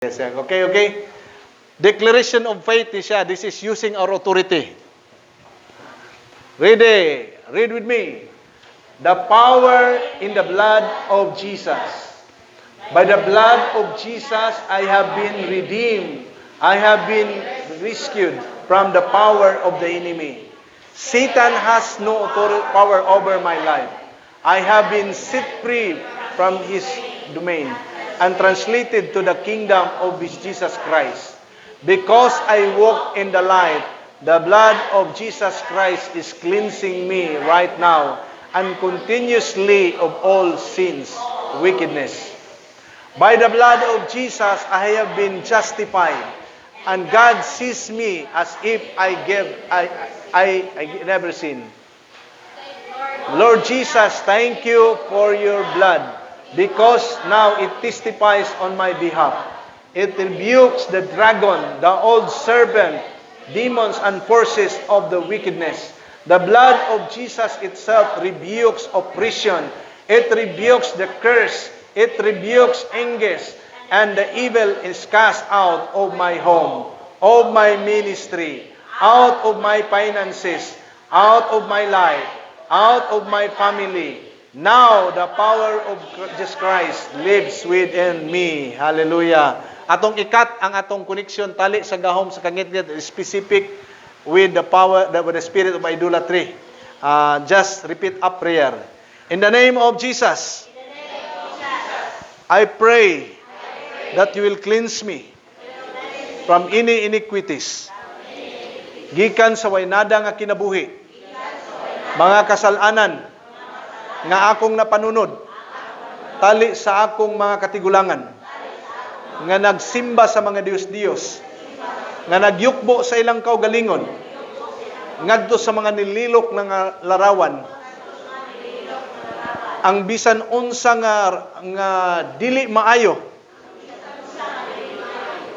Yes. Okay. Declaration of faith is siya. This is using our authority. Ready? Read with me. The power in the blood of Jesus. By the blood of Jesus, I have been redeemed. I have been rescued from the power of the enemy. Satan has no authority, power over my life. I have been set free from his domain and translated to the kingdom of his Jesus Christ. Because I walk in the light, the blood of Jesus Christ is cleansing me right now and continuously of all sins, wickedness. By the blood of Jesus, I have been justified, and God sees me as if I never sinned. Lord Jesus, thank you for your blood, because now it testifies on my behalf. It rebukes the dragon, the old serpent, demons, and forces of the wickedness. The blood of Jesus itself rebukes oppression. It rebukes the curse. It rebukes anguish. And the evil is cast out of my home, of my ministry, out of my finances, out of my life, out of my family. Now, the power of Jesus Christ lives within me. Hallelujah. Atong i-cut ang atong connection tali sa gahom sa kangitngit, specific with the power, with the spirit of idolatry. Just repeat a prayer. In the name of Jesus, I pray that you will cleanse me from any iniquities. Gikan sa way nada nga kinabuhi, mga kasalanan nga akong napanunod, tali sa akong mga katigulangan, nga nagsimba sa mga Diyos-Diyos, nga nagyukbo sa ilang kaugalingon, ngadto sa mga nililok nga larawan, ang bisan unsa nga dili maayo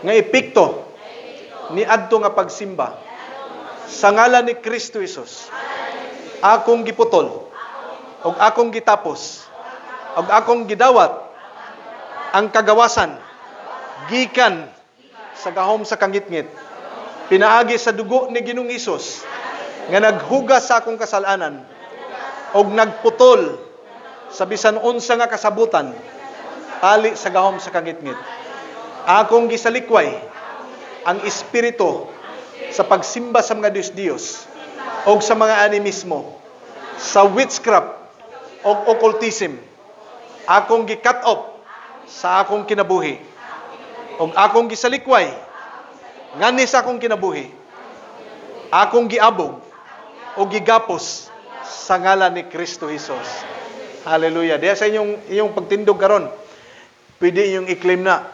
nga epekto ni adto nga pagsimba, sa ngalan ni Kristo Jesus, akong giputol ug akong gitapos ug akong gidawat ang kagawasan gikan sa gahom sa kangitngit pinaagi sa dugo ni Ginoong Hesus nga naghugas sa akong kasalanan ug nagputol sa bisan unsa nga kasabutan tali sa gahom sa kangitngit. Akong gisalikway ang espiritu sa pagsimba sa mga Diyos-Diyos o sa mga animismo, sa witchcraft o occultism. Akong gi-cut off sa akong kinabuhi. Og akong gisalikway ngani sa akong kinabuhi. Akong giabog o gigapos sa ngalan ni Kristo Jesus. Hallelujah. Diya sa inyong pagtindog karon, pwede inyong i-claim na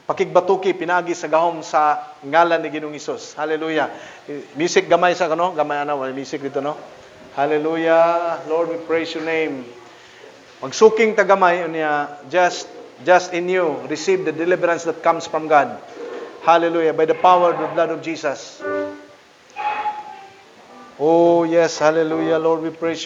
pakigbatuki pinaagi sa gahom sa ngalan ni Ginoong Hesus. Hallelujah. Music gamay sa kano, gamay ana, wala music dito, no. Hallelujah. Lord, we praise your name. Magsuking ta gamay unya, just in you receive the deliverance that comes from God. Hallelujah. By the power of the blood of Jesus. Oh yes, hallelujah. Lord, we praise you.